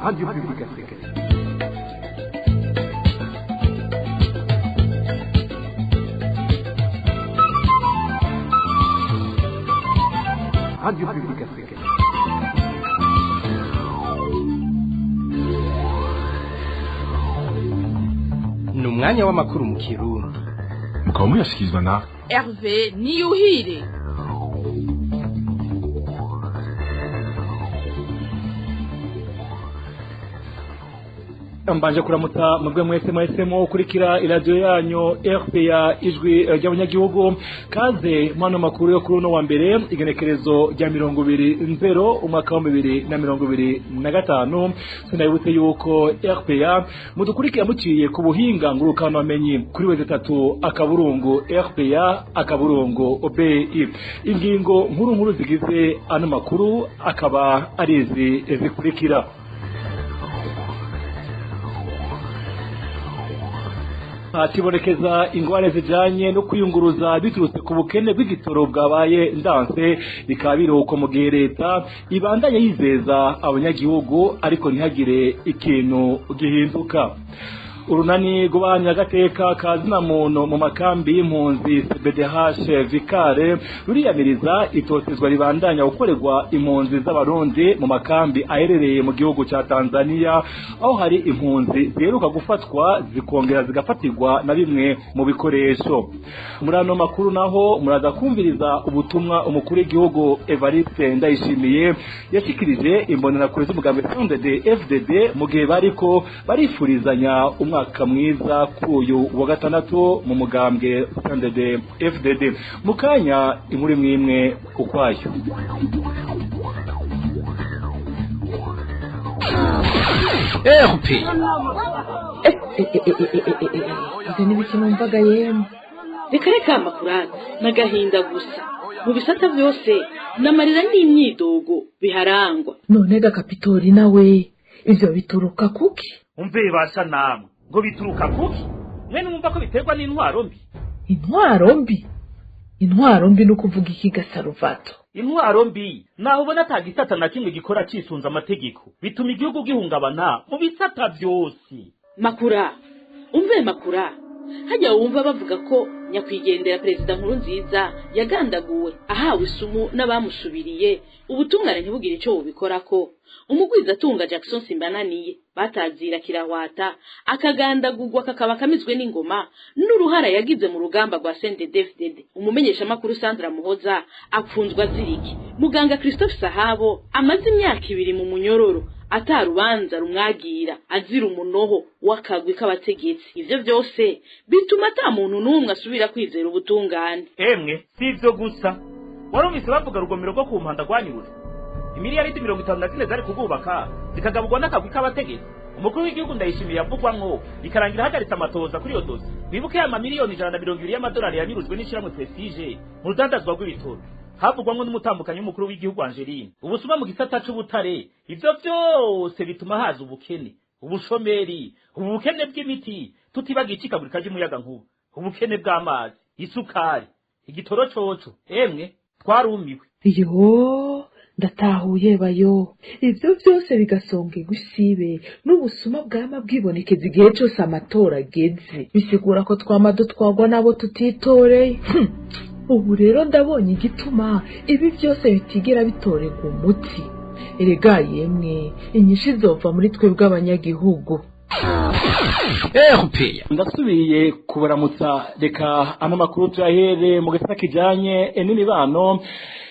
Radio Publique Africaine. Radio Publique Africaine. Ni umwanya w'amakuru mu Kirundi. Mukaba muyashyikirizwa na Hervé Niyuhire. Mbanje kuramutsa mubwe mwese mwahisemo kurikira iradiyo yanyu RPA, Ijwi ry'Abanyagihugu. Kaze mano makuru yo kuri uno wa mbere, igenekerezo rya 20 nzero umwaka wa 2025. Sinabibutse yuko RPA mudukurikira muciye ku buhinga ngurukanabumenyi kuri w3.rpa.bi. Ingingo nkuru nkuru zigize ano makuru akaba ari izi zikurikira: Hatibonekeza ingwara zijanye no kwiyunguruza biturutse ku bukene bw'igitoro bwabaye ndanse, bikaba biruko mu gihe leta ibandanye yizeza abanyagihugu ariko ntihagire ikintu gihinduka. Urunani rw'abanya agateka ka zina muntu mu makambi y'impunzi, CBDH Vikare, ruriyamiriza itotezwa ribandanya gukorerwa impunzi z'Abarundi mu makambi aherereye mu gihugu ca Tanzania, aho hari impunzi ziheruka gufatwa zikongera zigafatirwa na bimwe mu bikoresho. Muri ano makuru naho muraza kumviriza ubutumwa umukuru w'igihugu Evariste Ndayishimiye yashikirije imbonerakure z'umugambi CNDD FDD mu gihe bariko barifurizanya umwaka mwiza kuri uyu wa gatandatu mu mugambwe CNDD FDD. Mu kanya inkuru imwe imwe ukwayo. RPA. Ibyo ni bike numvaga yemwe. Reka reka, amakuru n'agahinda gusa mu bisata byose, n'amarira n'imyidogo biharangwa. None ga Kapitori, nawe ivyo bituruka kuki? Umve basha namwe, ngo bituruka kuki? Mwene mwumva ko biterwa n'intwaro mbi. Intwaro mbi? Intwaro mbi ni ukuvuga iki gasaruvato? Intwaro mbi naho ubona ata gisata na kimwe gikora cisunze amategeko, bituma igihugu gihungabana mu bisata byose. Makura, umve makura, hajya wumva bavuga ko nyakwigendera Perezida Nkuru Nziza yagandaguwe ahawe isumu n'abamusubiriye, ubutungane ntibugire ico bubikorako. Umugwizatunga Jackson Simbananiye batazira kirahwata akagandagurwa, kakaba kamizwe n'ingoma n'uruhara yagize mu rugamba rwa CNDD-FDD. Umumenyeshamakuru Sandra Muhoza apfunzwa azirike. Muganga Christophe Sahabo amaze imyaka 2 mu munyororo atarubanza rumwagira, azira umunoho w'akagwi k'abategetsi. Ivyo byose bituma ata muntu n'umwe asubira kwizera ubutungane. Emwe, si ivyo gusa. Warumvise bavuga rugomero rwo ku Mpanda rwanyuruje? Imiliyaridi 54 zari kugubaka zikagaburwa n'akagwi k'abategetsi. Umukuru w'igihugu Ndayishimiye yavugwamwo, bikarangira ahagaritse amatoza kuri iyo dosi. Wibuke ya mamiliyoni 120 y'amadolari yanyurujwe n'ishirahamwe Prestige mu rudandazwa rw'ibitoro, havugwamwo n'umutambukanyi w'umukuru w'igihugu Angeline. Ubusuma mu gisata c'ubutare, ivyo vyose bituma haza ubukene, ubushomeri, ubukene bw'imiti, tutibagiye icikagurika ry'umuyagankuba, ubukene bw'amazi, isukari, igitoro coco. Emwe, twarumiwe. Yo, ndatahuye bayo. Ivyo byose bigasonga igusibe n'ubusuma bwama bwibonekeza igihe cyose amatora ageze, bisigura ko twama dutwagwa n'abo tutitoreye. Ubu rero ndabonye igituma ibi byose bitigera bitorerwa umuti. Erega yemwe, inyishu izova muri twebwe abanyagihugu. RPA. Ndasubiye kubaramutsa. Reka ano makuru tuyahere mu gisata kijanye n'imibano.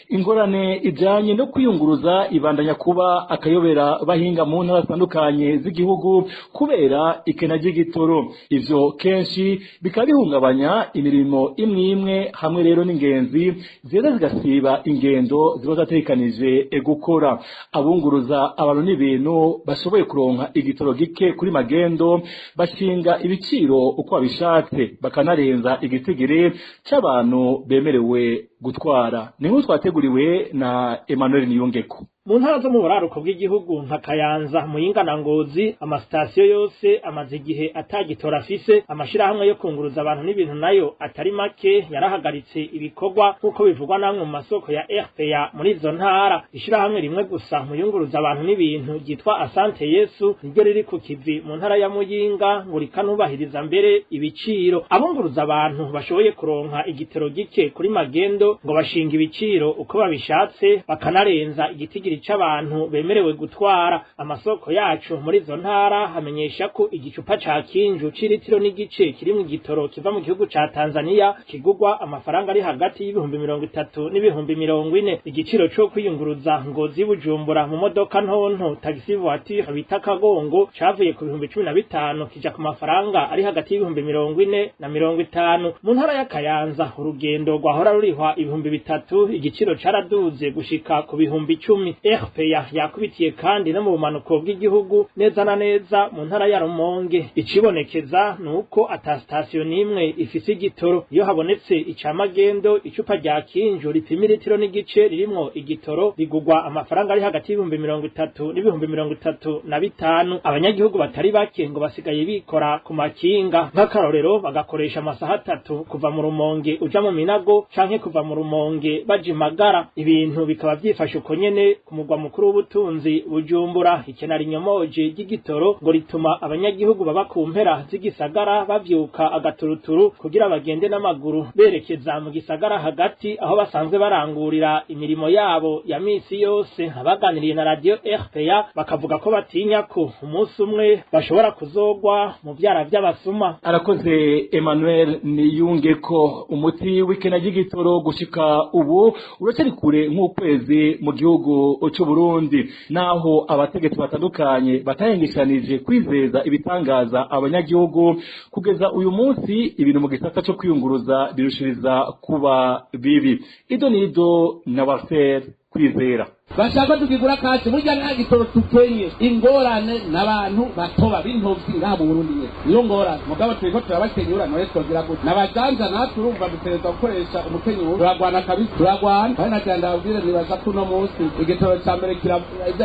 Ingorane ijanye no kwiyunguruza ibandanya kuba akayobera bahinga mu ntara zitandukanye z'igihugu kubera ikena ry'igitoro. Ivyo kenshi bikaba bihungabanya imirimo imwe imwe, hamwe rero n'ingenzi ziza zigasiba ingendo ziba zategekanije gukora. Abunguruza abantu n'ibintu bashoboye kuronka igitoro gike kuri magendo bashinga ibiciro uko babishatse, bakanarenza igitigiri c'abantu bemerewe gutwara. Ni nkuru twateguriwe na Emmanuel Niyongeko. Mu ntara zo mu buraruko bw'igihugu nka Kayanza, Muyinga na Ngozi, amasitasiyo yose amaze igihe atagitora afise. Amashirahamwe yo kunguruza abantu n'ibintu nayo atari make yarahagaritse ibikorwa, nk'uko bivugwa n'amwe mu masoko ya RPA muri izo ntara. Ishirahamwe rimwe gusa mu yunguruza abantu n'ibintu ryitwa Asante Yesu niryo riri ku kivi mu ntara ya Muyinga, ngo rikanubahiriza mbere ibiciro. Abunguruza abantu bashoboye kuronka igitoro gike kuri magendo ngo bashinga ibiciro uko babishatse, bakanarenza igitigiri c'abantu bemerewe gutwara. Amasoko yacu muri izo ntara hamenyesha ko igicupa ca kinju c'iritiro n'igice kirimwo igitoro kiva mu gihugu ca Tanzania kigugwa amafaranga ari hagati y'30,000 n'ibihumbi 40. Igiciro co kwiyunguruza Ngozi Bujumbura mu modoka ntonto, taxi voiture bita kagongo, cavuye ku 15,000 kija ku mafaranga ari hagati y'40,000 na 50. Mu ntara ya Kayanza urugendo rwahora rurihwa 3,000, igiciro caraduze gushika ku 10,000. RPA yakubitiye kandi no mu bumanuko bw'igihugu, neza na neza mu ntara ya Rumonge. Icibonekeza nuko ata sitasiyo n'imwe ifise igitoro. Iyo habonetse ica magendo, icupa rya kinju ripima iritiro n'igice ririmwo igitoro rigugwa amafaranga ari hagati y'30,000 n'ibihumbi 35. Abanyagihugu batari bake ngo basigaye bikora ku makinga, nk'akarorero bagakoresha amasaha 3 kuva mu Rumonge uja mu Minago canke kuva mu Rumonge baja Imagara. Ibintu bikaba vyifashe uko nyene ku mugwa mukuru w'ubutunzi Bujumbura. Ikena rinyomoje ry'igitoro ngo rituma abanyagihugu baba ku mpera z'igisagara bavyuka agaturuturu kugira bagende n'amaguru berekeza mu gisagara hagati aho basanzwe barangurira imirimo yabo ya misi yose. Abaganiriye na radio RPA bakavuga ko batinya ko umunsi umwe bashobora kuzogwa mu vyara vy'abasuma. Arakoze Emmanuel Niyunge. Ko umuti w'ikena ry'igitoro gushika ubu uracari kure nk'ukwezi mu gihugu c'u Burundi, naho abategetsi batandukanye batahengeshanije kwizeza ibitangaza abanyagihugu. Kugeza uyu munsi ibintu mu gisata co kwiyunguruza birushiriza kuba bibi. Ido nido na Walter Kwizera. Bashaka tukigura cash, burya nta gitoro tukenye. Ingorane n'abantu batoba b'intovyi ngaha mu Burundi nyene niyo ngorane. Mugabo turiko turabakenyura, none twogira gute? N'abajanja natwe, urumva dutegerezwa gukoresha umukenyuro. Turagwana kabisa, turagwana. Kandi nagira ndababwire, nibaza ko uno munsi igitoro ca mbere ivyo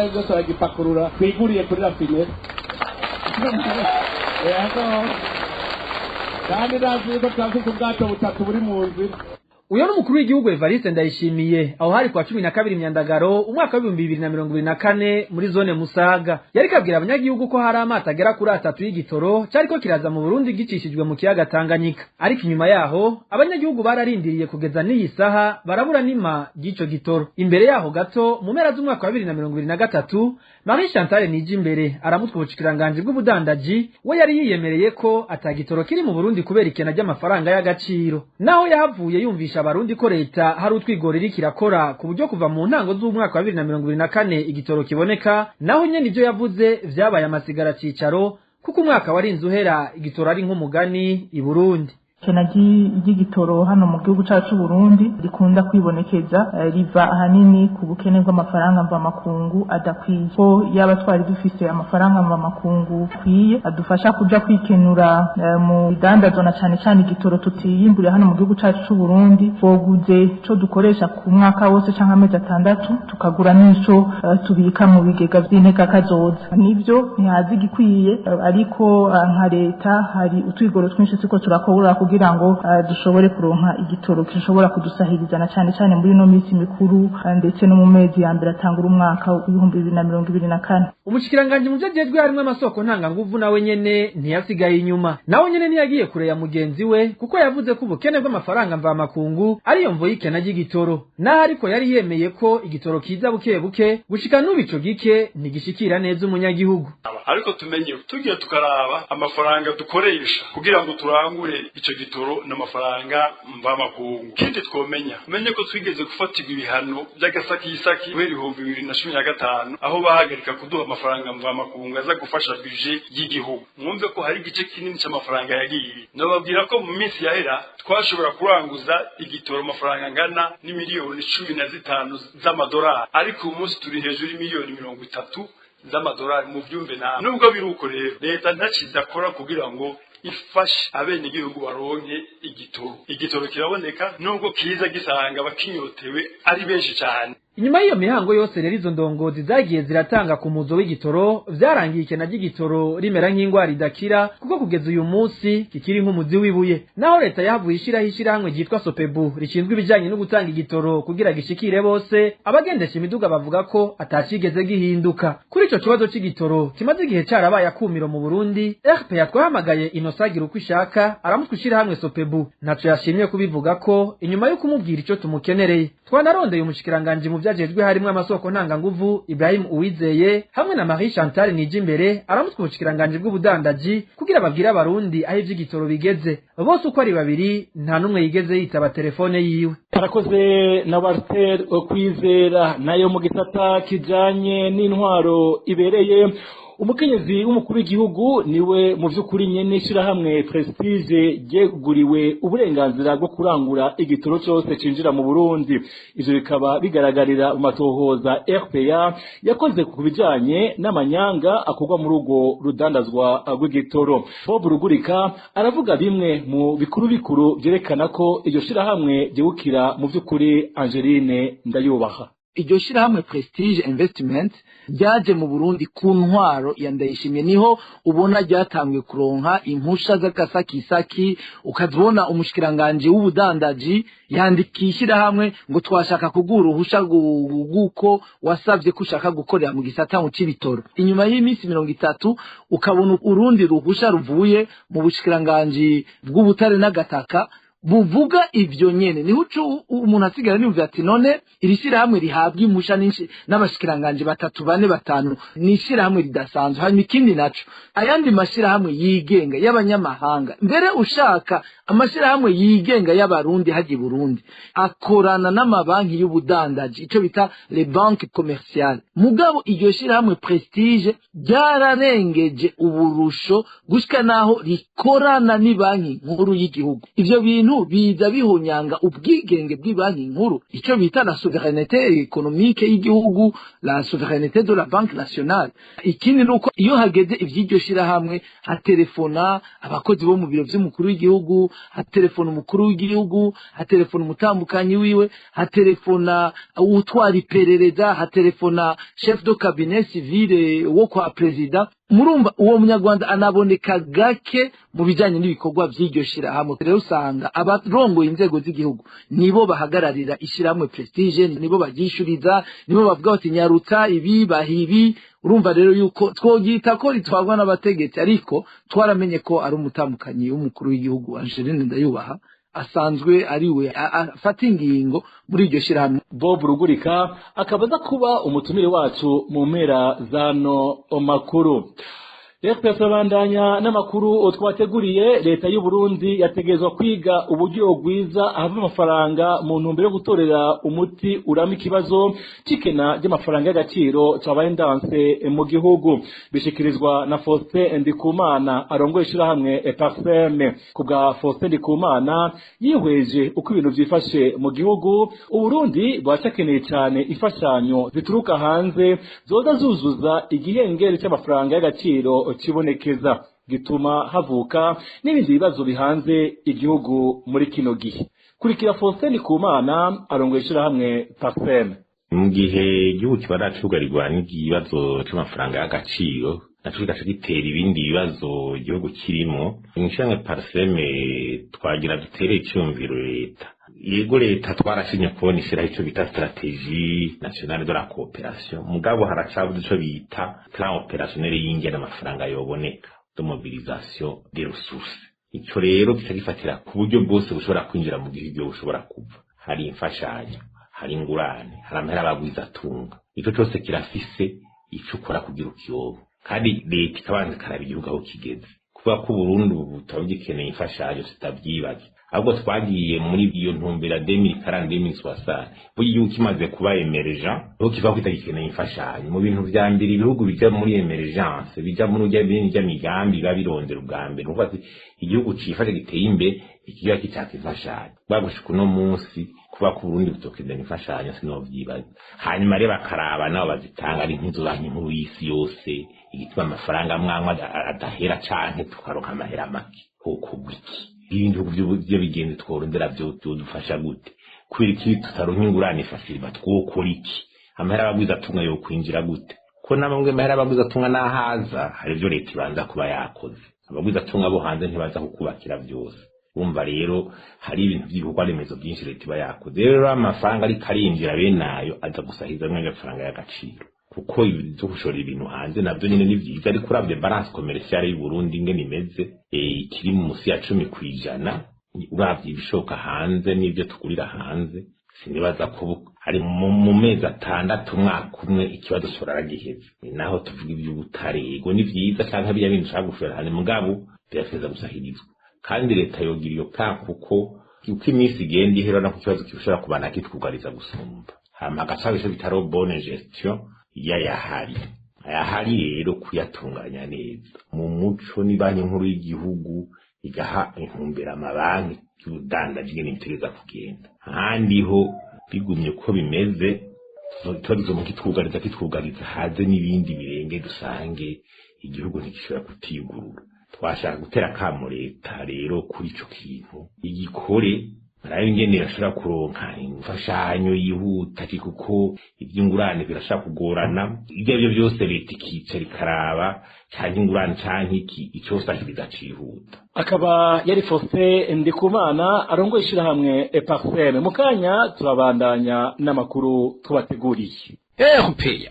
ari vyose baragipakurura, twiguriye kuri raffinerie. Kandi ndazi yuko turafise ubwato butatu buri mu nzira. Uyo n'umukuru w'igihugu Evariste Ndayishimiye. Aho hari kwa 12 Myandagaro umwaka wa 2024 muri zone Musaga. Yari kabwira abanyagihugu ko hari amato agera kuri 3 y'igitoro cyariko kiraza mu Burundi gicishijwe mu kiyaga Tanganyika. Ariko inyuma yaho abanyagihugu bararindiriye kugeza n'iyi saha, barabura nima ry'ico gitoro. Imbere yaho gato, mu mpera z'umwaka wa 2023, Marie Chantal Nijimbere aramutwe ubushikiranganje bw'ubudandaji we yari yiyemereye ko atagitoro kiri mu Burundi kubera ikena ry'amafaranga y'agaciro. Naho yahavuye yumvisha abarundi ko leta hari utwigoro iriko irakora ku buryo kuva mu ntango z'umwaka wa 2024 igitoro kiboneka, naho nyene ivyo yavuze vyabaye amasigara cicaro, kuko umwaka warinze uhera igitoro ari nk'umugani i Burundi. Ikena ry'igitoro hano mu gihugu cyacu Burundi rikunda kwibonekeza riva ahanini ku bukene bw'amafaranga mvamakungu adakwiye, ko yaba twari dufise amafaranga mvamakungu akwiye adufasha kuja kwikenura mu bidandazwa na cane cane igitoro tutiyimburiye hano mu gihugu cyacu c'u Burundi, twoguze co dukoresha ku mwaka wose canke amezi 6, tukagura n'ico tubika mu bigega vy'integakazoza. Nivyo, ntihazi igikwiye, ariko nka leta hari utwigoro twinshi turiko turakora kugira ngo dushobore kuronka igitoro gishobora kudusahiriza na cane cane muri ino minsi mikuru ndetse no mu mezi ya mbere atangura umwaka w'2024. Umushikiranganje mu vyajejwe harimwo amasoko ntanganguvu nawe nyene ntiyasigaye inyuma. Nawe nyene ntiyagiye kure ya mugenzi we, kuko yavuze ko ubukene bw'amafaranga mvamakungu ariyo mvo y'ikena ry'igitoro. Naho ariko yari yemeye ko igitoro kiza buke buke, gushika n'ubu ico gike ntigishikira neza umunyagihugu. Ariko tumenye tugiye tukaraba amafaranga dukoresha kugira ngo turangure ico gitoro n'amafaranga mvamakungu. Kindi twomenya, umenye ko twigeze gufatirwa ibihano by'agasakisaki guhera 2015, aho bahagarika kuduha amafaranga mvamakungu aza gufasha budget y'igihugu. Mwumve ko hari igice kinini c'amafaranga yagiye. Nababwira ko mu minsi yahera twashobora kuranguza igitoro amafaranga angana n'imiliyoni 15 z'amadolari, ariko uyu munsi turi hejuru y'imiliyoni 30 z'amadolari. Mu vyumve nawe, nubwo biri uko rero, leta ntacidakora kugira ngo ifashe abenegihugu baronke igitoro. Igitoro kiraboneka nubwo kiza gisanga abakinyotewe ari benshi cyane. Inyuma y'iyo mihango yose rero izo ndongozi zagiye ziratanga ku muzo w'igitoro, vyarangiye ikena ry'igitoro rimera nk'ingwara idakira, kuko kugeza uyu munsi kikiri nk'umuzi w'ibuye. Naho leta yahavuye ishiraho ishirahamwe ryitwa Sopebu rishinzwe ibijanye no gutanga igitoro kugira gishikire bose, abagendesha imiduga bavuga ko atacigeze gihinduka. Kuri ico kibazo c'igitoro kimaze igihe carabaye akumiro mu Burundi, RPA twahamagaye Innocent Girukwishaka aramutwe ishirahamwe Sopebu, ntaco yashimye kubivuga ko inyuma yo kumubwira ico tumukenereye. Twanarondeye umushikiranganji mu vyajejwe harimwo amasoko ntanganguvu Ibrahim Uwizeye hamwe na Marie Chantal Nijimbere aramutwe ubushikiranganje bw'ubudandaji kugira babwire abarundi aho ivy'igitoro bigeze. Bose uko ari babiri nta numwe yigeze yitaba telefone yiwe. Arakoze na Walter Kwizera. Nayo mu gisata kijanye n'intwaro ibereye, umukenyezi w'umukuru w'igihugu niwe mu vy'ukuri nyene ishirahamwe Prestige ryeguriwe uburenganzira bwo kurangura igitoro cose cinjira mu Burundi. Ivyo bikaba bigaragarira mu matohoza RPA yakoze ku bijanye n'amanyanga akorwa muri urwo rudandazwa rw'igitoro. Bob Rugurika aravuga bimwe mu bikuru bikuru vyerekana ko iryo shirahamwe ryegukira mu vy'ukuri Angeline Ndayubaha. Iryo shirahamwe Prestige Investment ryaje mu Burundi ku ntwaro ya Ndayishimiye, niho ubona ryatanguye kuronka impusha z'akasakisaki, ukazibona umushikiranganje w'ubudandaji yandikiye ishirahamwe ngo twashaka kuguha uruhusha rw'uko wasavye ko ushaka gukorera mu gisata c'ibitoro. Inyuma y'iminsi 30 ukabona urundi ruhusha ruvuye mu bushikiranganji bw'ubutare n'agataka buvuga ivyo nyene. Niho uco umuntu asigara niyumvira ati none iri shirahamwe rihabwa impusha n'abashikiranganje 3, 4, 5 ni ishirahamwe ridasanzwe. Hanyuma ikindi naco, ayandi mashirahamwe yigenga y'abanyamahanga, mbere ushaka amashirahamwe yigenga y'abarundi haji Burundi akorana n'amabanki y'ubudandaji, ico bita les banques commerciales. Mugabo iryo shirahamwe Prestige ryararengeje uburusho gushika naho rikorana n'ibanki nkuru y'igihugu. Ivyo bintu biza bihonyanga ubwigenge bw'ibanki nkuru, ico bita la souveraineté économique y'igihugu, la souveraineté de la banque nationale. Ikindi nuko iyo hageze ivy'iryo shirahamwe haterefona abakozi bo mu biro vy'umukuru w'igihugu, haterefona umukuru w'igihugu, haterefona umutambukanyi wiwe, haterefona utwara iperereza, haterefona chef de cabinet civil wo kwa president. Murumva uwo munyarwanda anaboneka gake mu bijanye n'ibikorwa vy'iryo shirahamwe. Rero usanga abarongoye inzego z'igihugu nibo bahagararira ishirahamwe Prestige, nibo baryishuriza, nibo bavuga bati nyarutsa ibi bahibi. Urumva rero yuko twogita ko ritwarwa n'abategetsi, ariko twaramenye ko ari umutamukanyi w'umukuru w'igihugu Angeline Ndayubaha asanzwe ariwe afata ingingo muri iryo shirahamwe. Bob Rugurika akabaza kuba umutumire wacu mu mpera zano makuru. RPA bandanya n'amakuru twateguriye. Leta y'u Burundi yategezwa kwiga uburyo bwiza ahava amafaranga mu ntumbero yo gutorera umuti urama ikibazo cikena ry'amafaranga y'agaciro cabaye ndanse mu gihugu. Bishikirizwa na Faustin Ndikumana arongoye ishirahamwe Parseme. Kubwa Faustin Ndikumana, yihweje uko ibintu vyifashe mu gihugu, Uburundi bwacakeneye cyane imfashanyo zituruka hanze zoza zuzuza igihengeri c'amafaranga y'agaciro kibonekeza, gituma havuka n'ibindi bibazo bihanze igihugu muri kino gihe. Kurikira Faustin Ndikumana arongoye ishirahamwe Parseme. Mu gihe igihugu kiba cugarirwa n'ikibazo c'amafaranga y'agaciro, naco kigaca gitera ibindi bibazo igihugu kirimo, mw'ishirahamwe Parseme twagira dutere iciyumviro leta. Yego, leta twarashimye kubona ishiraho ico bita stratégie nationale de la coopération, mugabo haracabuze ico bita plan opérationnel y'ingene amafaranga yoboneka, de mobilisation des ressources. Ico rero kica gifatira ku buryo bwose bushobora kwinjira mu gihugu, bushobora kuva hari imfashanyo, hari ingurane, hari amahera bagwizatunga. Ico cose kirafise ico ukora kugira ukiyobo, kandi leta ikabanza ikaraba igihugu aho kigeze. Kuvuga ko Uburundi ubu butaba gikeneye imfashanyo sitabyibaza, ahubwo twagiye muri iyo ntumbero ya 2040 2060, burya igihugu kimaze kuba émergent aho kiva kwita gikeneye imfashanyo. Mu bintu vya mbere ibihugu bija muri émergence, bija muri urya bintu by'amigambi biba birondera ubwa mbere, nukuvuga ati igihugu cifashe giteye imbere ikiba kicaka imfashanyo. Bagushika uno munsi kuba ku Burundi butokenera imfashanyo sinovyibaza. Hanyuma rero bakaraba nabo bazitanga ari nk'izo banki nkuru y'isi yose, igituma amafaranga amwe adahera canke tukaronka amahera make hokorwa iki, ibindi bihugu vy'abigenzi tworondera vyodufasha gute. Kubera iki tutaronka ingurane fasiliba? Twokora iki? Amahera abagwiza atunga yo kwinjira gute? Ko namwe mahera abagwiza atunga n'ahaza, hari ibyo leta ibanza kuba yakoze. Abagwiza atunga bo hanze ntibaza kukubakira byose. Wumva rero hari ibintu by'ibikorwa remezo byinshi leta iba yakoze. Rero amafaranga ariko arinjira bene ayo aza gusahiza amwe amafaranga y'agaciro, kuko ibyo gushora ibintu hanze nabyo nyine ni byiza, ariko uravye balance commerciale y'u Burundi ingene imeze, ikiri munsi ya 10%. Uravye ibishoka hanze n'ibyo tugurira hanze, sinibaza ko hari mu mezi 6, umwaka umwe, ikibazo giheze. Naho tuvuga iby'ubutare, yego ni vyiza, canke biriya bintu ushaka gushora hanze, mugabo birateza gusahirizwa. Kandi leta yogira iyo plan, kuko uko iminsi igenda ihera nako ikibazo gishobora kubana kitwugariza gusumba. Hama hagaca ico bita bonne gestion y'ayahari. Ayahari rero kuyatunganya neza mu muco, ni Banki Nkuru y'igihugu igaha intumbero amabanki y'ubudandaji ingene bitegereza kugenda. Ahandi ho bigumye uko bimeze, tuba mu kitwugariza, haze n'ibindi birenge, dusange igihugu ntigishobora kutiyugurura. Twashaka gutera akamo leta rero kuri ico kintu, igikore barabe ingene bashobora kuronka imfashanyo yihuta, kuko ivy'ingurane birashobora kugorana. Ibyo arivyo byose leta ikicara ikaraba, canke ingurane canke iki icosahiriza cihuta. Akaba yari Faustin Ndikumana arongoye ishirahamwe Parsem. Mu kanya turabandanya n'amakuru tubateguriye. RPA.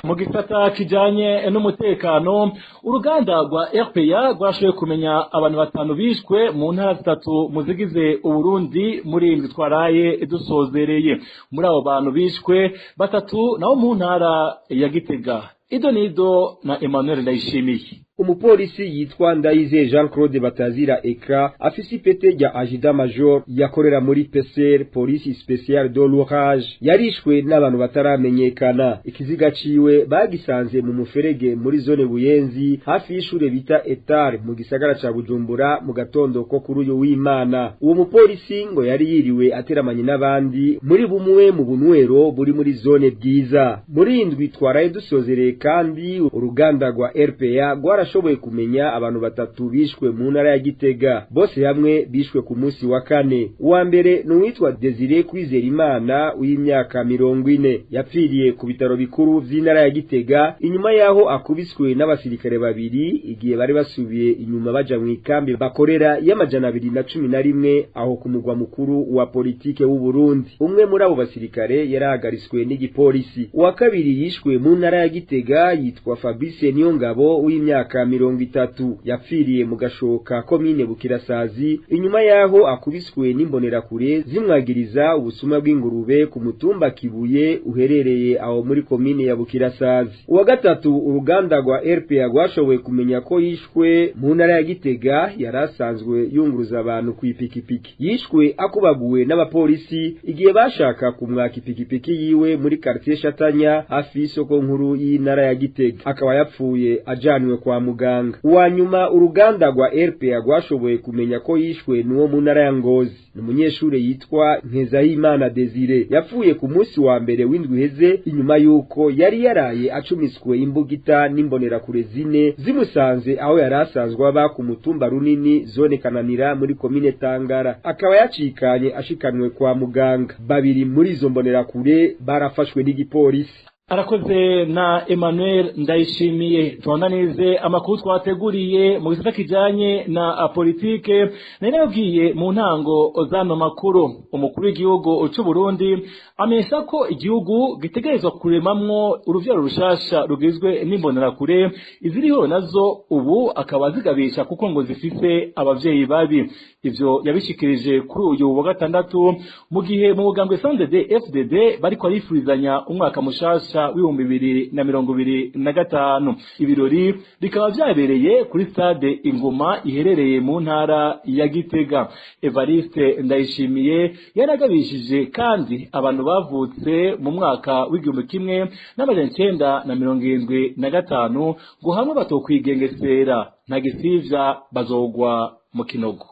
Mu gisata kijanye n'umutekano, uruganda rwa RPA rwashoboye kumenya abantu batanu bishwe mu ntara zitatu muzigize Uburundi muri indwi twaraye dusozereye. Muri abo bantu bishwe, batatu nabo mu ntara ya Gitega. Ido nido na Emmanuel Ndayishimiye. Umupolisi yitwa Ndayize Jean Claude Batazira Ekra, afise ipete rya adjudant major, yakorera muri PCR, Police Spéciale de l'Orage, yarishwe n'abantu bataramenyekana. Ikiziga ciwe bagisanze mu muferege muri zone Buyenzi, hafi y'ishure bita Etar, mu gisagara ca Bujumbura, mu gatondo ko kuri uyu w'Imana. Uwo mupolisi ngo yari yiriwe ateramanye n'abandi muri bumwe mu bunwero buri muri zone Bwiza. Muri indwi twaraye dusozereye kandi, uruganda rwa RPA rwarashoboye kumenya abantu batatu bishwe mu ntara ya Gitega. Bose hamwe bishwe ku munsi wa kane. Uwa mbere ni uwitwa Desire Kwizerimana w'imyaka 40, yapfiriye ku bitaro bikuru vy'intara ya Gitega inyuma yaho akubiswe n'abasirikare babiri igihe bari basubiye inyuma baja mu ikambi bakorera y'211 aho ku mugwa mukuru wa politike w'u Burundi. Umwe muri abo basirikare yarahagariswe n'igipolisi. Uwa kabiri yishwe mu ntara ya Gitega yitwa Fabrice Niyongabo w'imyaka 30, yapfiriye mu Gashoka, komine Bukirasazi, inyuma yaho akubiswe n'imbonerakure zimwagiriza ubusuma bw'ingurube ku mutumba Kibuye uherereye aho muri komine ya Bukirasazi. Uwa gatatu uruganda rwa RPA rwashoboye kumenya ko yishwe mu ntara ya Gitega yarasanzwe yunguruza abantu ku ipikipiki. Yishwe akubaguwe n'abapolisi igihe bashaka kumwaka ipikipiki yiwe muri quartier Shatanya, hafi y'isoko nkuru y'intara ya Gitega, akaba yapfuye ajanwe kwa muganga. Uwa nyuma uruganda rwa RPA rwashoboye kumenya ko yishwe nuwo mu ntara ya Ngozi, ni umunyeshure yitwa Nkezahimana Desire, yapfuye ku munsi wa mbere w'indwi iheze inyuma yuko yari yaraye acumiswe imbugita n'imbonerakure zine zimusanze aho yari asanzwe aba ku mutumba Runini, zone Kananira, muri komine Tangara, akaba yacikanye ashikanwe kwa muganga. Babiri muri izo mbonerakure barafashwe n'igipolisi. Arakoze na Emmanuel Ndayishimiye. Tubananize amakuru twateguriye mu gisata kijanye na politike. Nari nabwiye mu ntango zano makuru, umukuru w'igihugu c'u Burundi amenyesha ko igihugu gitegerezwa kuremamwo uruvyaro rushasha rugizwe n'imbonerakure, iziriho nazo ubu akaba zigabisha kuko ngo zifise abavyeyi babi. Ivyo yabishikirije kuri uyu wa gatandatu mu gihe mu mugambwe CNDD FDD bariko barifurizanya umwaka mushasha w'2025. Ibirori bikaba vyabereye kuri stade Ingoma iherereye mu ntara ya Gitega. Evariste Ndayishimiye yaragabishije kandi abantu bavutse mu mwaka w'1975 ngo hamwe batokwigengesera nta gisivya bazogwa mu kinogo.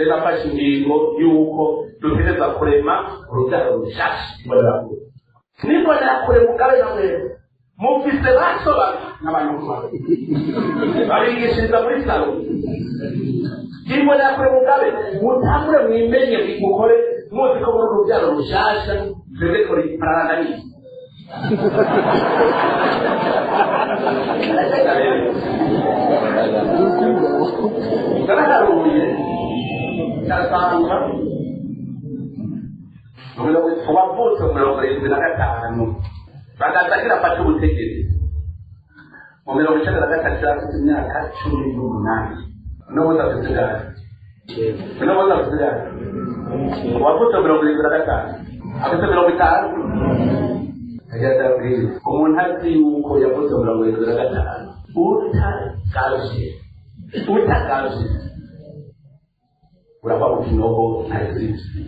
Nafashe ingingo y'uko dutegereza kurema urubyaro rushasha. Imbonerakure, mugabe na mwebwe mufise baso babi. N'abantu babigishiriza muri salo. Imbonerakure mugabe mutangure mwimenye, mukore muzi ko muri urubyaro rushasha. Twebwe turi pararananiye. Naraharuye, ndasanga uwavutse 75 bagazagira afate ubutegetsi mu 93 afite imyaka 18. N'ubundi afite ingahe? N'ubundi afite ingahe? Uwavutse 75 afite 50. Umuntu azi yuko yavutse 75 utagavye, utagavye urava mu kinogo ntazizi,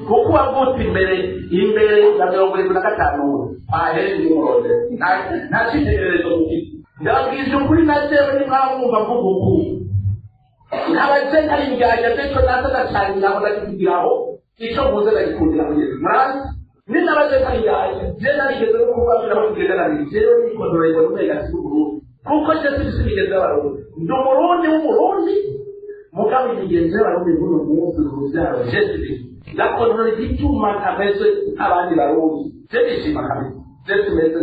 kuko wavutse imbere ya 75 ahere n'umurode nta cyitegererezo mufite. Ndababwije ukuri, na jewe nimwamwumva mvuga uku, nkabaje ntari indyarya zeco naza ndacanira aho ndakikugiraho ico muze ndagikundira kugeza murazi. Ninabaje ntari indyarya, je narigeze no kubabwira aho tugenda nabiri. Jewe nikondoreye ngo numenga si Uburundi, kuko je sibisi imigenzo y'Abarundi. Ndi Umurundi w'Umurundi, mugabo imigenzo y'Abarundi b'uno munsi, uruvyaro, je sibisi ndakondorera igituma ntameze nk'abandi Barundi. Je ndishima kabisa, je simeze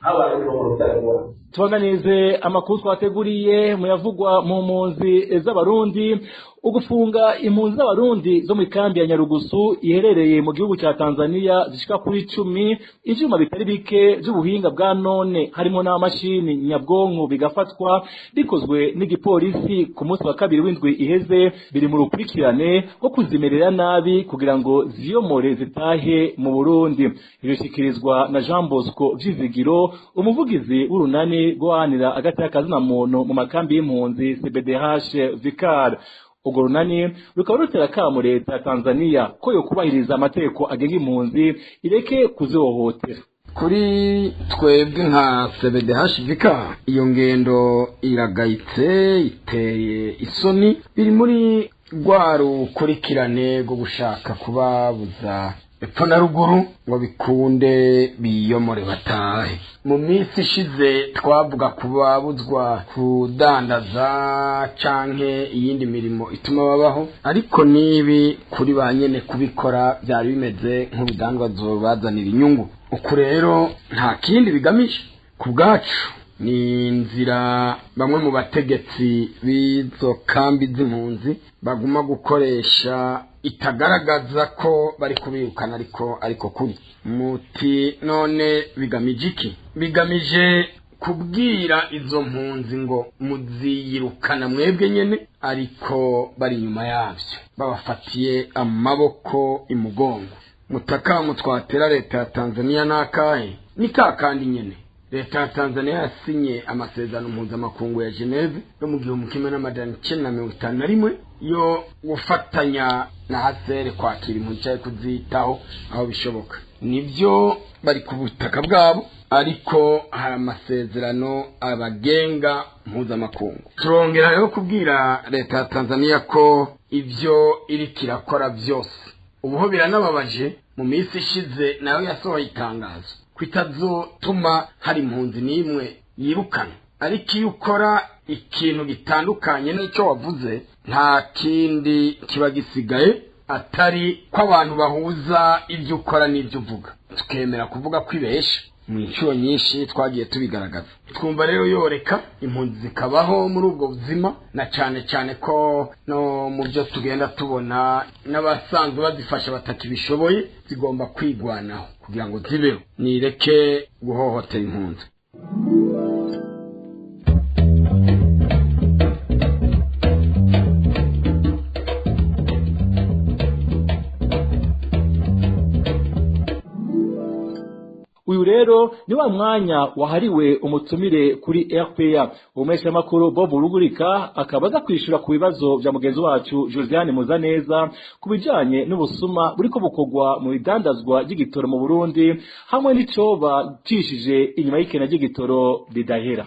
nk'Abarundi bo mu ruvyaro rwabo. Tubaganize amakuru twateguriye muyavugwa mu mpunzi z'Abarundi. Ugufunga impunzi z'Abarundi zo mu ikambi ya Nyarugusu iherereye mu gihugu cya Tanzania zishika kuri 10, ivyuma bitari bike by'ubuhinga bwa none harimo n'amashini nyabwonko bigafatwa bikozwe n'igipolisi ku munsi wa kabiri w'indwi iheze, biri mu rukurikirane rwo kuzimerera nabi kugira ngo ziyomore zitahe mu Burundi. Ibishikirizwa na Jean Bosco Vyizigiro, umuvugizi w'urunani guhanira agateka kazina muntu mu makambi y'impunzi CBDH Vicar. Urwo runani rukaba rutera kamo leta ya Tanzania ko yo kubahiriza amategeko agenga impunzi, ireke kuzihohotera. Kuri twebwe nka CBDH Vicar, iyo ngendo iragayitse, iteye isoni, biri muri rwa rukurikirane rwo gushaka kubabuza epfo na ruguru ngo bikunde biyomore batahe. Mu minsi ishize twavuga kubabuzwa kudandaza canke iyindi mirimo ituma babaho, ariko nibi kuri ba nyene kubikora byari bimeze nk'urudandwazo bazanira inyungu. Uku rero nta kindi bigamije ku bwacu, ni inzira bamwe mu bategetsi b'izo kambi z'impunzi baguma gukoresha itagaragaza ko bari kubirukana, ariko kuri muti none bigamije iki? Bigamije kubwira izo mpunzi ngo muziyirukana mwebwe nyene, ariko bari inyuma yavyo babafatiye amaboko imugongo. Mutakamu twatera leta ya Tanzania nakahe? Ni kakandi nyene leta ya Tanzania yasinye amasezerano mpuzamakungu ya Geneve yo mu 1951 yo gufatanya na HCR kwakira impunzi canke kuzitaho aho bishoboka. Nivyo bari ku butaka bwabo, ariko hari amasezerano abagenga mpuzamakungu. Turongera rero kubwira leta ya Tanzania ko ivyo iriko irakora vyose ubuho biranababaje. Mu minsi ishize nayo yasohoye itangazo kwitazotuma hari impunzi n'imwe yirukana, ariko iyo ukora ikintu gitandukanye n'icyo wavuze nta kindi kiba gisigaye atari ko abantu bahuza ibyo ukora n'ibyo uvuga, tukemera kuvuga ko ibesha. Mu inshuro nyinshi twagiye tubigaragaza. Twumva rero yoreka impunzi zikabaho muri ubwo buzima, na cane cane ko no mu byo tugenda tubona n'abasanzwe bazifasha batakibishoboye, zigomba kwigwanaho kugira ngo zibeho, nireke guhohotera impunzi. Uyu rero ni wa mwanya wahariwe umutumire kuri RPA. Umeshamakuru Bob Rugurika akaba aza kwishura ku bibazo vya mugenzi wacu Josiane Muzaneza ku bijanye n'ubusuma buriko bukogwa mu bidandazwa ry'igitoro mu Burundi, hamwe n'icoba cishije inyuma y'ikena ry'igitoro ridahera.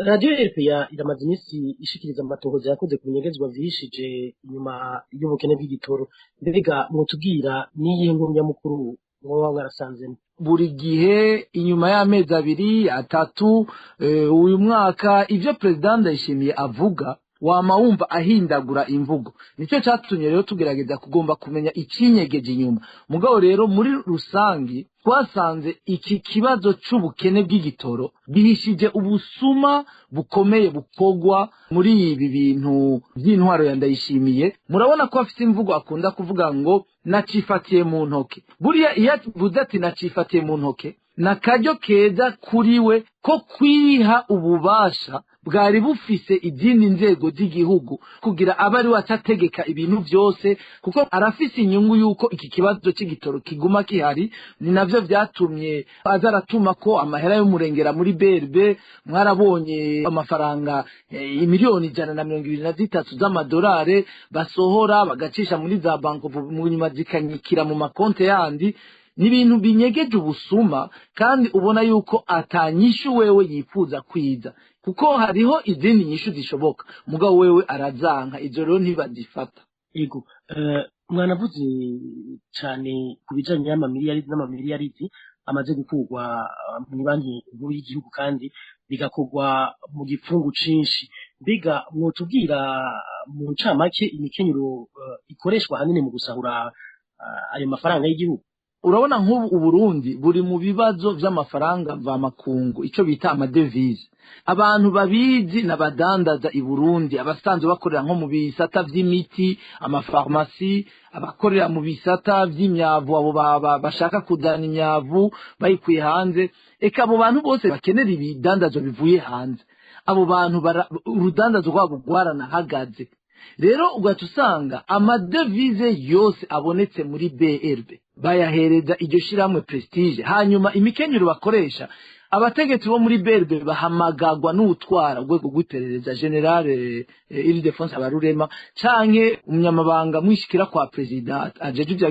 Radio RPA iramaze iminsi ishikiriza amatohoza yakoze ku binyegezwa vyihishije inyuma y'ubukene bw'igitoro. Mbega mwotubwira niyihe nkuru nyamukuru mwoba mwarasanzemo? Buri gihe inyuma y'amezi 2 3 uyu mwaka ivyo president Ndayishimiye avuga wama wumva ahindagura imvugo. Nicyo cyatumye rero tugerageza kugomba kumenya ikinyegeje inyuma. Mugabo rero muri rusangi twasanze iki kibazo c'ubukene bw'igitoro gihishije ubusuma bukomeye bukogwa muri ibi bintu by'intwaro ya Ndayishimiye. Murabona ko afite imvugo akunda kuvuga ngo nacifatiye mu ntoke. Buriya iyo avuze ati nacifatiye mu ntoke, nakaryo keza kuri we ko kwiha ububasha bwari bufise izindi nzego z'igihugu kugira abari watategeka ibintu byose, kuko arafise inyungu yuko iki kibazo c'igitoro kiguma kihari. Ni navyo vyatumye azaratuma ko amahera y'umurengera muri BRB. Mwarabonye amafaranga imiliyoni 123 z'amadolari basohora bagacisha muri za banko mu nyuma zikanyikira mu makonte yandi. Ni ibintu binyegeje ubusuma, kandi ubona yuko atanyishu wewe yifuza kwiza, kuko hariho izindi nyishu zishoboka, mugabo wewe arazanka, izo rero ntibazifata. Ego, mwanavuze cyane ku bijanye n'amamiliyaridi n'amamiliyaridi amaze gukurwa mu banki nkuru y'igihugu kandi bigakorwa mu gipfungu cinshi. Mbega mwotubwira mu ncamake imikenyero ikoreshwa hanini mu gusahura ayo mafaranga y'igihugu? Urabona nk'ubu Uburundi buri mu bibazo vy'amafaranga mvamakungu, ico bita amadevize. Abantu babizi n'abadandaza i Burundi, abasanzwe bakorera nko mu bisata vy'imiti, amafarmasi, abakorera mu bisata vy'imyavu, abo bashaka kuzana imyavu bayikuye hanze. Eka abo bantu bose bakenera ibidandazwa bivuye hanze, abo bantu urudandazo rwabo rwaranahagaze. Rero ugaca usanga amadevize yose abonetse muri BRB bayahereza iryo shirahamwe Prestige. Hanyuma imikenyero bakoresha, abategetsi bo muri BRB bahamagagwa n'utwara urwego rw'iperereza General Ildefonse Habarurema canke umunyamabanga mwishikira kwa president ajeje ivya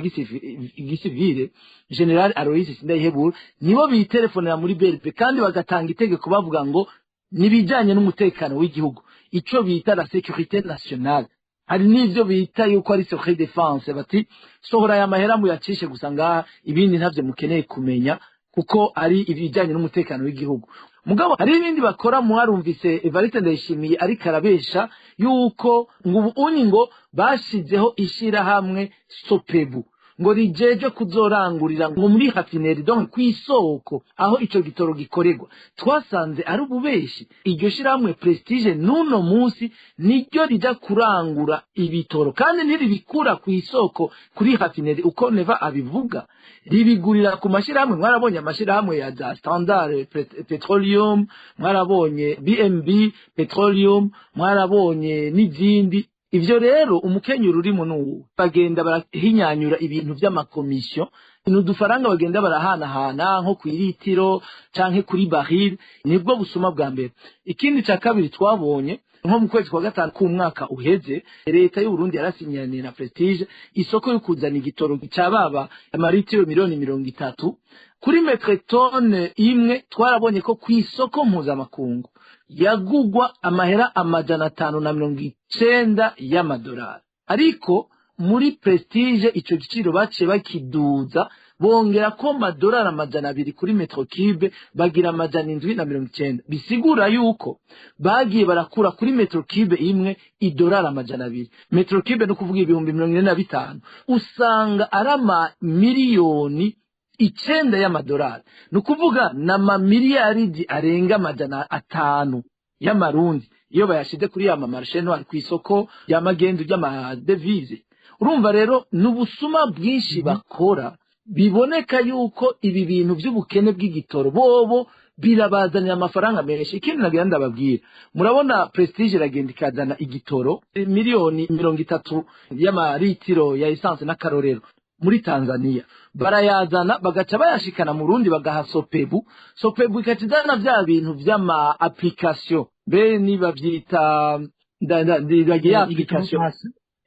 gisivile General Aloys Sindayihebura, nibo bitelefonera muri BRB kandi bagatanga itegeko bavuga ngo nibijanye n'umutekano w'igihugu, ico bita la sécurité nationale. Hari n'ivyo bita yuko ari secret défense, bati sohora ya mahera muyacishe gusa ngaha, ibindi ntavyo mukeneye kumenya kuko ari ibijanye n'umutekano w'igihugu. Mugabo hari ibindi bakora. Mwarumvise Evariste Ndayishimiye ariko arabesha yuko ngo ubu unyi ngo bashizeho ishirahamwe Sopebu ngo rijeje kuzorangurira ngo muri raffinerie, donc kw'isoko aho ico gitoro gikorerwa. Twasanze ari ububeshi. Iryo shirahamwe Prestige n'uno munsi niryo rija kurangura ibitoro, kandi ntiribikura kw'isoko kuri raffinerie uko Neva abivuga, ribigurira ku mashirahamwe. Mwarabonye amashirahamwe ya za Standard Petroleum, mwarabonye BMB Petroleum, mwarabonye n'izindi. Ivyo rero umukenyuro urimo nuwo bagenda barahinyanyura ibintu vy'amakomisiyo, n'udufaranga bagenda barahanahana nko kw'iritiro canke kuri baril. Nibwo busuma bwa mbere. Ikindi ca kabiri twabonye nko mu kwezi kwa 5 k'umwaka uheze, leta y'u Burundi yarasinyaniye na Prestige isoko yo kuzana igitoro cababa amaritiro miliyoni 30 kuri metre tonne imwe. Twarabonye ko kw'isoko mpuzamakungu yagugwa amahera 590 y'amadolari, ariko muri Prestige ico giciro baciye bakiduza bongera ko amadolari 200 kuri metro cube, bagira 790. Bisigura yuko bagiye barakura kuri metro cube imwe idolari 200. Metro cube no kuvuga 45,000, usanga ari ama miliyoni 9 y'amadolari, nukuvuga na mamiliyaridi arenga 500 y'amarundi iyo bayashize kuri ya mamarché noir kw'isoko ya magendu ry'amadevise. Urumva rero n'ubusuma bwinshi bakora, biboneka yuko ibi bintu by'ubukene bw'igitoro bobo birabazanira amafaranga menshi. Ikindi nagira ndababwira, murabona Prestige iragenda ikazana igitoro miliyoni 30 y'amaritiro ya essence n'akarorero muri Tanzania, barayazana bagaca bayashikana mu Burundi bagaha Sopebu. Sopebu ikacizana vya bintu vy'ama application be nibavyita ndagiye application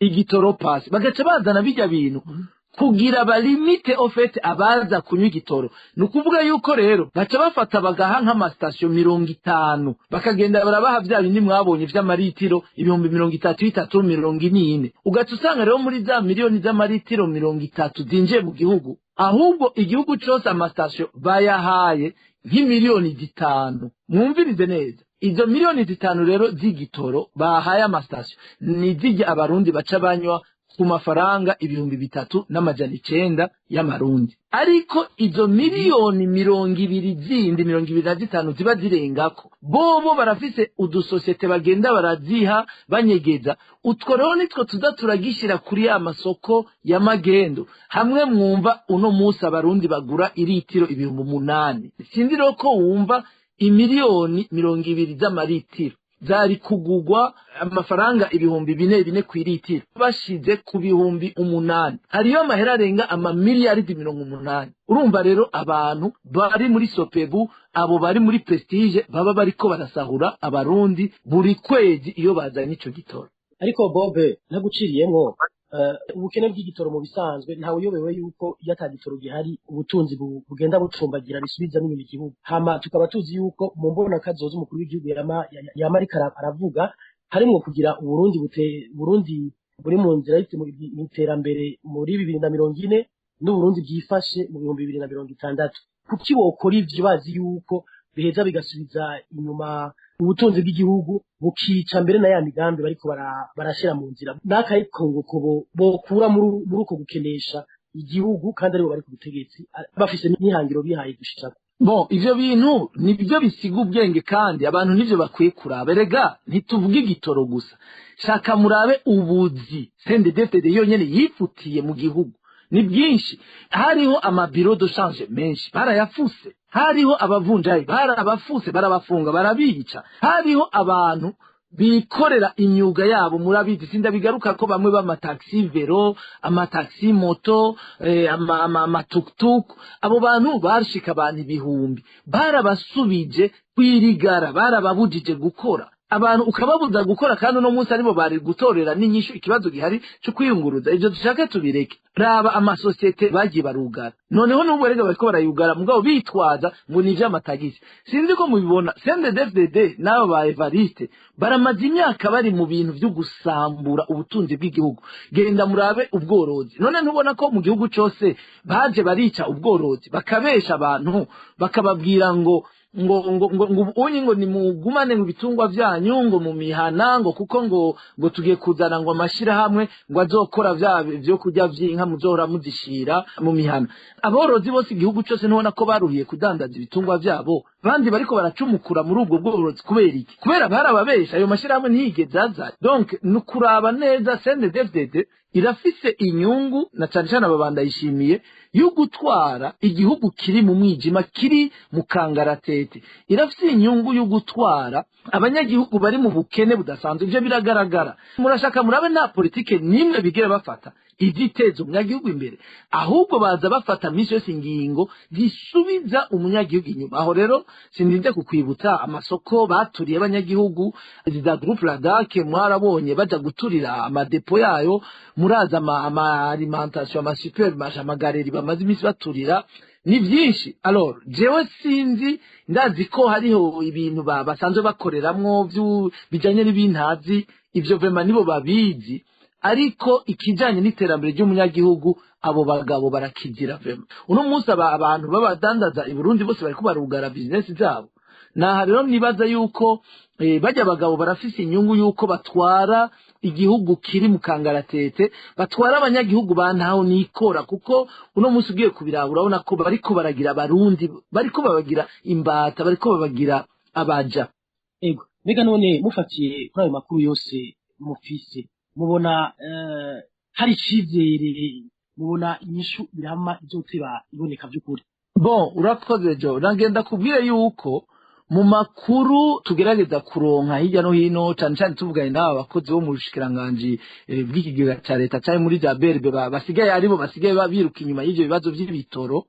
igitoro pass, bagaca bazana bijya bintu Kugira balimite au fait abaza kunywa igitoro. Ni ukuvuga yuko rero baca bafata bagaha nk'amasitasiyo 50, bakagenda barabaha vya bindi mwabonye vy'amaritiro 33,000, 44. Ugaca usanga rero muri za miliyoni z'amaritiro 30 zinjiye mu gihugu, ahubwo igihugu cose amasitasiyo bayahaye nk'imiliyoni 5. Mwumvirize neza, izo miliyoni 5 rero z'igitoro bahaye amasitasiyo ni zirya abarundi baca banywa ku mafaranga 3,900 y'amarundi. Ariko izo miliyoni 20 zindi, 25 ziba zirengako, bobo barafise udusosiyete bagenda baraziha banyegeza. Utwo rero nitwo tuza turagishira kuri ya masoko ya magendo, hamwe mwumva uno musi abarundi bagura iritiro 8,000. Sinzi rero ko wumva imiliyoni 20 z'amaritiro zari kugugwa amafaranga 4,000 kw'iritiro, bashize ku 8,000, hariyo amahera arenga amamiliyaridi 80. Urumva rero abantu bari muri Sopebu, abo bari muri Prestige, baba bariko barasahura abarundi buri kwezi iyo bazanye ico gitoro. Ariko Bobe, naguciriyemwo, ubukene bw'igitoro mu bisanzwe ntawe uyobewe yuko iyo ata gitoro gihari ubutunzi bugenda bucumbagira bisubiza n'inyuma igihugu. Hama tukaba tuzi yuko mu mbona kazoza umukuru w'igihugu yama ariko aravuga harimwo kugira Uburundi Burundi buri mu nzira y'iterambere muri 2040 n'Uburundi bwifashe mu 2060. Kuki wokora ivyo bazi yuko biheza bigasubiza inyuma ubutunzi bw'igihugu, bukica mbere na ya migambi bariko barashira mu nzira n'akayikongo bokura muri uko gukenesha igihugu, kandi aribo bari ku butegetsi bafise n'ihangiro bihaye gushikako. Bon, ivyo bintu nibyo bisiga ubwenge kandi abantu nivyo bakwiye kuraba. Erega ntituvuge igitoro gusa, shaka murabe ubuzi CNDD-FDD yonyene yifutiye mu gihugu ni bwinshi. Hariho amabiro de change menshi barayafuse, hariho abavunjayi barabafuse, barabafunga, barabica, hariho abantu bikorera imyuga yabo murabizi, sindabigaruka ko bamwe b'amataxi vero, amataxi moto, amatuktuk, abo bantu barashika abantu ibihumbi barabasubije kwirigara, barababujije gukora. Abantu ukababuza gukora kandi uno munsi aribo bari gutorera n'inyishu ikibazo gihari cyo kwiyunguruza. Ivyo dushaka tubireke. Raba amasosiyete bagiye barugara, noneho n'ubu rega bariko barayugara mugabo bitwaza ngo ni ivy'amatagisi. Sinzi ko mubibona, CNDD-FDD n'abo ba Evariste baramaze imyaka bari mu bintu vyo gusambura ubutunzi bw'igihugu. Genda murabe ubworozi, none ntubona ko mu gihugu cose baje barica ubworozi, bakabesha abantu bakababwira ngo ngo ngo ngo ngo unyi ngo nimugumane mu bitungwa vyanyu ngo mu mihana, ngo kuko ngo ngo tugiye kuzana ngo amashira hamwe ngo azokora vya byo kurya vy'inka muzohora muzishira mu mihana. Aborozi bose igihugu cyose ntubona ko baruhiye kudandaza ibitungwa vyabo, bandi bariko baracumukura muri ubwo bworozi kubera iki? Kubera barababesha, ayo mashira hamwe ntiyigeze aza. Donc nukuraba neza, CNDD-FDD irafise inyungu na cane cane aba bandayishimiye yo gutwara igihugu kiri mu mwijima, kiri mu kangaratete. Irafise inyungu yo gutwara abanyagihugu bari mu bukene budasanzwe, ivyo biragaragara. Murashaka murabe nta politike nimwe bigera bafata iziteza umunyagihugu imbere, ahubwo baza bafata misi yose ingingo zisubiza umunyagihugu inyuma. Aho rero sindinze kukwibutsa amasoko baturiye abanyagihugu, za groupe Ladake mwarabonye baja guturira amadepo yayo, muraza ama alimentation, ama supermarché, amagareri bamaze imisi baturira, ni byinshi. Alors jewe sinzi, ndazi ko hariho ibintu basanzwe bakoreramwo bijanye n'ibintazi, ivyo vema nibo babizi, ariko ikijanye n'iterambere ry'umunyagihugu abo bagabo barakigira vema. Uno munsi abantu babadandaza i Burundi bose bariko barugara business zabo. Naha rero nibaza yuko bajya abagabo barafise inyungu yuko batwara igihugu kiri mu kangaratete, batwara abanyagihugu bantaho nikora, kuko uno munsi ugiye kubiraba urabona ko bariko baragira abarundi, bariko babagira imbata, bariko babagira abaja. Ego, mbega none mufatiye kuri ayo makuru yose mufise, mubona hari icizere, mubona inyishu irama izoteba iboneka vy'ukuri? Bon, urakoze Jo, nagenda kubwira yuko mu makuru tugerageza kuronka hirya no hino, cane cane tuvuganye n'aba bakozi bo mu bushikiranganji bw'ikigega ca leta canke muri za BRB basigaye aribo basigaye babiruka inyuma y'ivyo bibazo vy'ibitoro.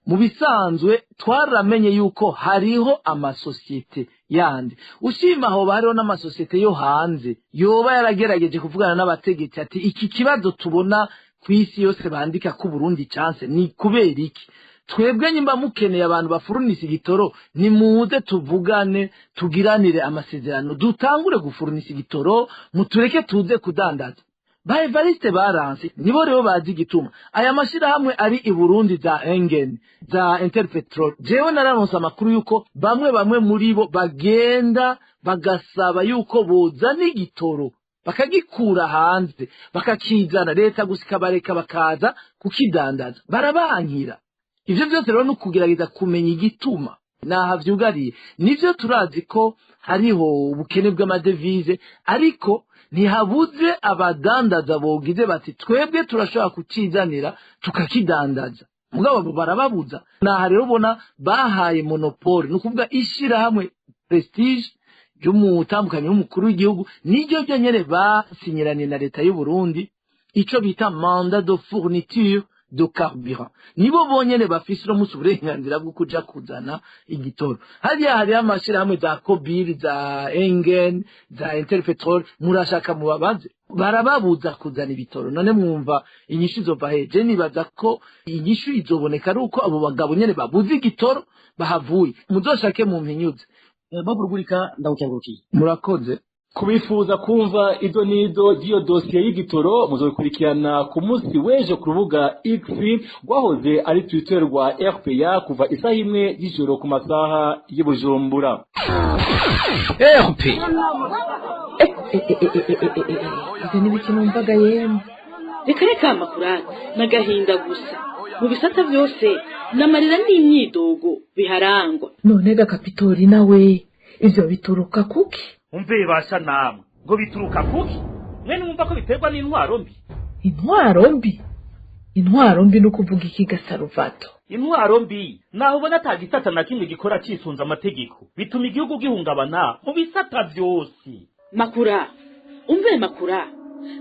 Mu bisanzwe twaramenye yuko hariho amasosiyete yandi, ushima aho hariho n'amasosiyete yo hanze yoba yaragerageje kuvugana n'abategetsi ati iki kibazo tubona ku isi yose bandika ko Burundi chance ni kubera iki? Twebwe nyimba mukeneye abantu bafurunisa igitoro, nimuze tuvugane, tugiranire amasezerano, dutangure gufurunisa igitoro, mutureke tuze kudandaza. Ba Evariste baranse, nibo rero bazi igituma aya mashirahamwe ari i Burundi, za Engen, za Interpetrol. Jewe nararonse amakuru yuko bamwe muri bo bagenda bagasaba yuko bozana igitoro, bakagikura hanze bakakizana, leta gusa ikabareka bakaza kukidandaza, barabankira. Ivyo vyose rero ni ukugerageza kumenya igituma naha vyugariye. Nivyo turazi ko hariho ubukene bw'amadevize, ariko ntihabuze abadandaza bogize bati twebwe turashobora kukizanira tukakidandaza, mugabo abo barababuza. Naha rero ubona bahaye monopole, ni ukuvuga ishirahamwe Prestige ry'umutambukanyi w'umukuru w'igihugu niryo ryonyene basinyiranye na leta y'u Burundi ico bita mandat de fourniture de carburant. Nibo bonyene bafise uno musi uburenganzira bwo kuja kuzana igitoro. Hariya hariho amashirahamwe za Kobir, za Engen, za Interpetrol, murashaka mubabaze, barababuza kuzana ibitoro. None mwumva inyishu izova he? Je nibaza ko inyishu izoboneka ari uko abo bagabo nyene babuze igitoro bahavuye. Muzoshake mumpinyuze. Bob Rugurika, ndagukengurukiye. Murakoze. Kubifuza kumva ido nido ry'iyo dosiye y'igitoro muzokurikirana ku munsi w'ejo ku rubuga X rwahoze ari Twitter rwa RPA kuva isaha 1 y'ijoro ku masaha y'Ibujumbura. RP Ivyo ni biki numvaga yemwe? Reka reka amakuru n'agahinda gusa mu bisata byose, n'amarira n'imyidogo biharangwa. None ga Kapitori nawe, ivyo bituruka kuki? Umve basha namwe, ngo bituruka kuki? Mwe numva ko biterwa n'intwaro mbi. Intwaro mbi? Intwaro mbi no kuvuga iki gasaruvato? Intwaro mbi naho ubona ata gisata na kimwe gikora cisunze amategeko, bituma igihugu gihungabana mu bisata vyose. Makura, umve Makura,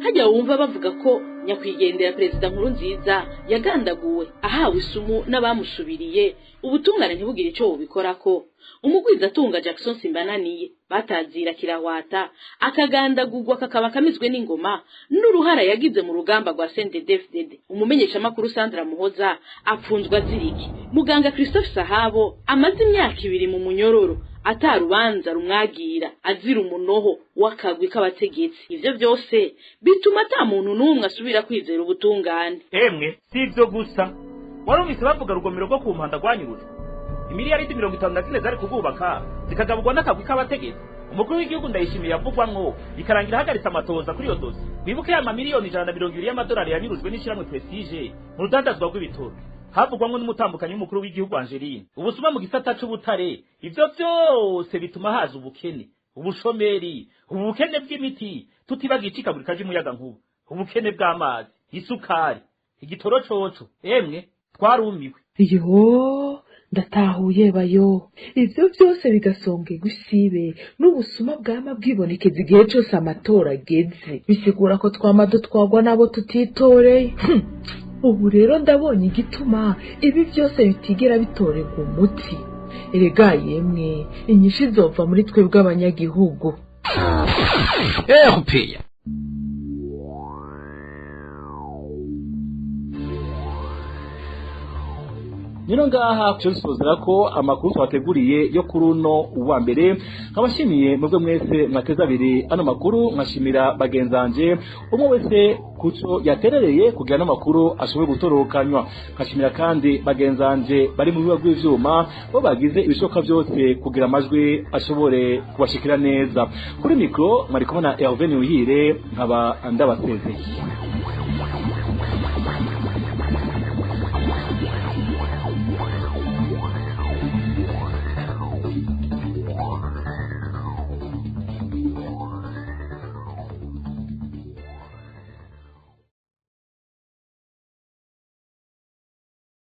hajya wumva bavuga ko nyakwigendera perezida Nkurunziza yagandaguwe ahawe isumu n'abamusubiriye, ubutungane ntibugire ico bubikorako. Umugwizatunga Jackson Simbananiye batazira kirahwata akagandagurwa kakaba kamizwe n'ingoma n'uruhara yagize mu rugamba rwa CNDD-FDD. Umumenyeshamakuru Sandra Muhoza apfunzwa aziriki. Muganga Christophe Sahabo amaze imyaka 2 mu munyororo atarubanza rumwagira, azira umunoho w'akagwi k'abategetsi. Ivyo vyose bituma ata muntu n'umwe asubira kwizera ubutungane. Emwe si ivyo gusa, warumvise bavuga rugomero rwo ku mpanda rwanyurujwe, imiliyaridi 54 zari kugubaka zikagaburwa n'akagwi k'abategetsi. Umukuru w'igihugu Ndayishimiye yavugwamwo bikarangira ahagaritse amatoza kuri iyo dosi. Wibuke ya mamiliyoni 120 y'amadolari yanyurujwe n'ishyirahamwe Prestige mu rudandazwa rw'ibitoro, havugwamwo n'umutambukanyi w'umukuru w'igihugu Angeline. Ubusuma mu gisata c'ubutare, ivyo vyose bituma haza ubukene, ubushomeri, ubukene bw'imiti, tutibagiye icikagurika ry'umuyagankuba, ubukene bw'amazi, isukari, igitoro coco. Emwe twarumiwe. Yo, ndatahuye bayo. Ivyo vyose bigasongerwa isibe n'ubusuma bwama bwibonekeza igihe cose amatora ageze, bisigura ko twama dutwagwa n'abo tutitoreye. Ubu rero ndabonye igituma ibi byose bitigera bitorerwa umuti. Erega yemwe, inyishu izova muri twebwe abanyagihugu. RPA. Nino ngaha cyo ko amakuru twateguriye yo kuri uno wa mbere, nkabashimiye mwebwe mwese mwateze abiri ano makuru, nkashimira bagenzanje umwe wese kuco yaterereye kugira ano makuru ashobore gutorokanywa, nkashimira kandi bagenzanje bari mu biba bw'ivyuma bo bagize ibishoka byose kugira amajwi ashobore kubashikira neza. Kuri mikro mwari kumwe na Hervé Niwihire, nkaba ndabasezeye.